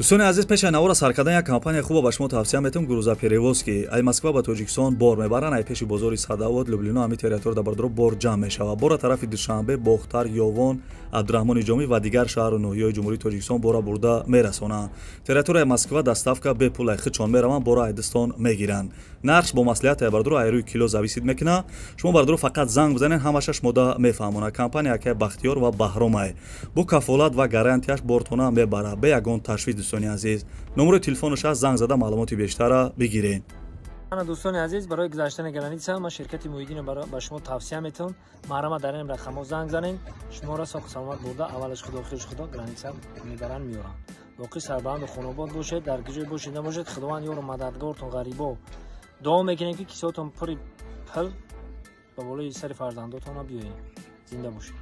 Дӯстони азиз, пеши навора сар кардан як компания хуба ба шумо тавсия метавам: «Грузоперевозки». Ай Москва ба Тоҷикистон бор мебаранд. Ай пеши бозори Садовод, Люблино, ҳами территория бардаро бор ҷамъ мешавад. Бора тарафи Душанбе, Бохтар, Ёвон, Абдураҳмони Ҷомӣ ва дигар шаҳру ноҳияҳои Ҷумҳурии Тоҷикистон бора бурда мерасонанд. Территорияи Москва доставка бепул, ай худшон мераванд, бора айдистон мегиранд. Нархш бо маслиҳат, ай бардоро, ай рӯи кило зависит мекунад. Шумо, бардоро, фақат занг бизанед, ҳамаша шумода мефаҳмонад. Компания акай Бахтиёр ва Баҳромай бо кафолат ва гарантияш бортона мебарад, бе ягон ташвиш. Дӯстони азиз, номерои телефонаш аст, занг зада маълумоти бештара бигиред. Ана, дӯстони азиз, барои гузаштани граница ман ширкати Муҳиддино ба шумо тавсия метавон. Маҳрама дар ин рақамҳо занг занед, шуморо соҳу саломат бурда, аввалаш Худо, охираш Худо, граница мебаранд, меёранд. Боқӣ сарбаланду хонобод бошед, дар куҷое бошед набошед, Худованд ёру мададгортон. Ғарибо дуо мекунем, ки кисотон пури пул ба болои сари фарзандотона биёед. Зинда бошед.